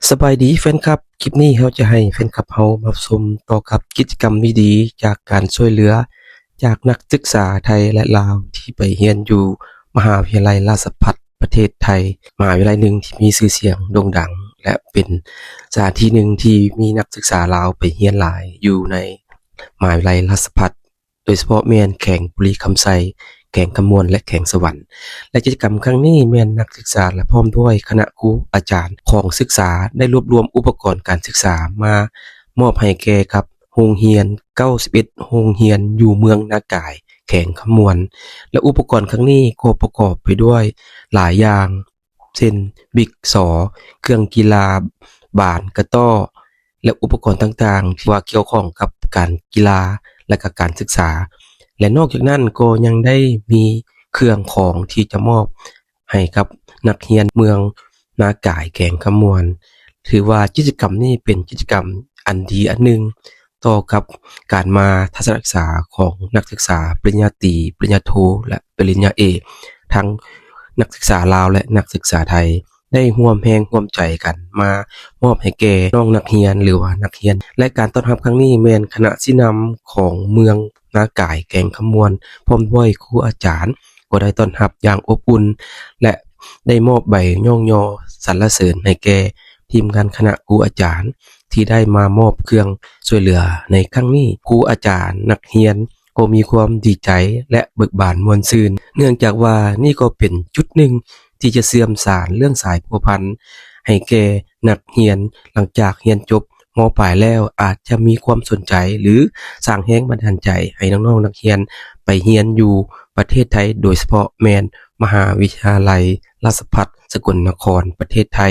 ສະບາຍດີແຟນຄລັບ, ຄລິບນີ້ເຮົາຈະໃຫ້ແຟນຄລັບເຮົາມາຊົມຕໍ່ກັບກິດຈະກຳດີໆຈາກການຊ່ວຍເຫຼືອຈາກນັກສຶກສາໄທ ແລະ ລາວ ທີ່ໄປຮຽນຢູ່ມະຫາວິທະຍາໄລລາຊະພັດປະເທດໄທ, ມະຫາວິທະຍາໄລໜຶ່ງທີ່ມີຊື່ສຽງໂດ່ງດັງ ແລະ ເປັນສະຖານທີ່ໜຶ່ງທີ່ມີນັກສຶກສາລາວໄປຮຽນຫຼາຍຢູ່ໃນມະຫາວິທະຍາໄລລາຊະພັດ. ໂດຍສະເພາະແມ່ນແຂວງບໍລິຄຳໄຊ, ແຂວງຄຳມ່ວນ ແລະ ແຂວງສະຫວັນ. ແລະ ກິດຈະກຳຄັ້ງນີ້ແມ່ນນັກສຶກສາ ແລະ ພ້ອມດ້ວຍຄະນະຄູອາຈານຂອງສຶກສາ ໄດ້ລວບລວມອຸປະກອນການສຶກສາມາມອບໃຫ້ແກ່ກັບໂຮງຮຽນເກົ້າສິບເອັດໂຮງຮຽນຢູ່ເມືອງນາກາຍ, ແຂວງຄຳມ່ວນ ແລະ ອຸປະກອນຄັ້ງນີ້ກໍປະກອບໄປດ້ວຍຫຼາຍຢ່າງ ເຊັ່ນ ບິກຊໍ, ເຄື່ອງກິລາ, ບານ, ກະຕໍ້ ແລະ ອຸປະກອນຕ່າງໆ ທີ່ວ່າກ່ຽວຂ້ອງກັບການກິລາ ແລະ ກະການສຶກສາ ແລະ ນອກຈາກນັ້ນກໍຍັງໄດ້ມີເຄື່ອງຂອງທີ່ຈະມອບໃຫ້ກັບນັກຮຽນເມືອງນາກາຍ ແຂວງຄຳມ່ວນ. ຖືວ່າກິດຈະກຳນີ້ເປັນກິດຈະກຳອັນດີອັນໜຶ່ງ ຕໍ່ກັບການມາທັດສະນະສຶກສາຂອງນັກສຶກສາປະລິນຍາຕີ, ປະລິນຍາໂທ ແລະ ປະລິນຍາເອກ ທັງນັກສຶກສາລາວ ແລະ ນັກສຶກສາໄທ ໄດ້ຮ່ວມແຮງຮ່ວມໃຈກັນມາມອບໃຫ້ແກ່ນ້ອງນັກຮຽນ ຫຼືວ່ານັກຮຽນ ແລະ ການຕ້ອນຮັບຄັ້ງນີ້ແມ່ນຄະນະຊີ້ນຳຂອງເມືອງນາກາຍ ແຂວງຄຳມ່ວນ ພ້ອມດ້ວຍຄູອາຈານ ກໍໄດ້ຕ້ອນຮັບຢ່າງອົບອຸ່ນ ແລະ ໄດ້ມອບໃບຍ້ອງຍໍສັນລະເສີນໃຫ້ແກ່ທີມງານຄະນະຄູອາຈານ ທີ່ໄດ້ມາມອບເຄື່ອງຊ່ວຍເຫຼືອໃນຄັ້ງນີ້. ຄູອາຈານ, ນັກຮຽນ ກໍມີຄວາມດີໃຈ ແລະ ເບີກບານມ່ວນຊື່ນ ເນື່ອງຈາກວ່ານີ້ກໍເປັນຈຸດໜຶ່ງທີ່ຈະເຊື່ອມສານເລື່ອງສາຍພົວພັນໃຫ້ແກ່ນັກຮຽນ ຫຼັງຈາກຮຽນຈົບ ມ.ປາຍ ແລ້ວ ອາດຈະມີຄວາມສົນໃຈ ຫຼື ສ້າງແຮງບັນດານໃຈໃຫ້ນ້ອງໆນັກຮຽນໄປຮຽນຢູ່ປະເທດໄທ, ໂດຍສະເພາະແມ່ນມະຫາວິທະຍາໄລລາຊະພັດສະກົນນະຄອນ ປະເທດໄທ.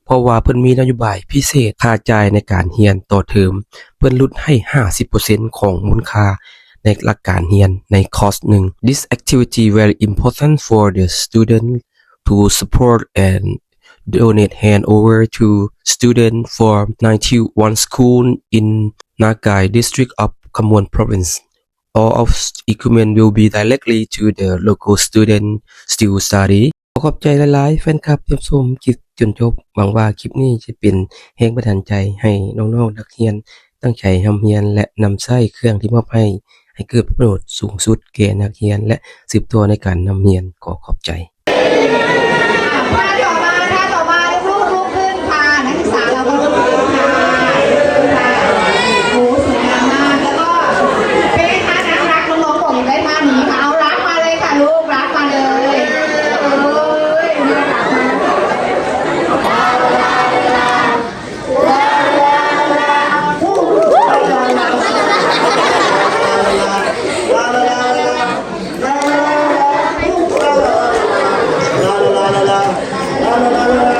ເພາະວ່າເພິ່ນມີນະໂຍບາຍພິເສດ ຄ່າຈ່າຍໃນການຮຽນຕໍ່ເທີມ ເພິ່ນຫຼຸດໃຫ້ຫ້າສິບເປີເຊັນຂອງມູນຄ່າໃນຫຼັກການຮຽນໃນຄອສໜຶ່ງ. This activity very important for the student to support and donate hand over to student from ninety-one school in Nakai district of Khamluang province. All of equipment will be directly to the local student still study. ຂໍຂອບໃຈຫຼາຍໆ ແຟນຄລັບທີ່ຮັບຊົມຄລິບຈົນຈົບ. ຫວັງວ່າຄລິບນີ້ຈະເປັນແຮງບັນດານໃຈໃຫ້ນ້ອງໆນັກຮຽນຕັ້ງໃຈຮ່ຳຮຽນ ແລະ ນຳໃຊ້ເຄື່ອງທີ່ມອບໃຫ້ ໃຫ້ເກີດປະໂຫຍດສູງສຸດແກ່ນັກຮຽນ ແລະ ສືບຕໍ່ໃນການຮ່ຳຮຽນ. ຂໍຂອບໃຈ. ທ່າຕໍ່ມາ ທ່າຕໍ່ມາ ລູກໆ ລຸກຂຶ້ນ ພານັກສຶກສາເຮົາກໍລຸກຂຶ້ນ ค่ะ ค่ะ ໂອ້ ສວຍງາມມາກ ແລ້ວກໍເປ້ ທ່າໜ້າຮັກ ນ້ອງໆ ບອກຢາກໄດ້ທ່ານີ້ ເອົາ ຮັບມາເລີຍ ค่ะ ລູກ ຮັບມາເລີຍ ໂອ້ຍ ໜ້າຮັກມາກ.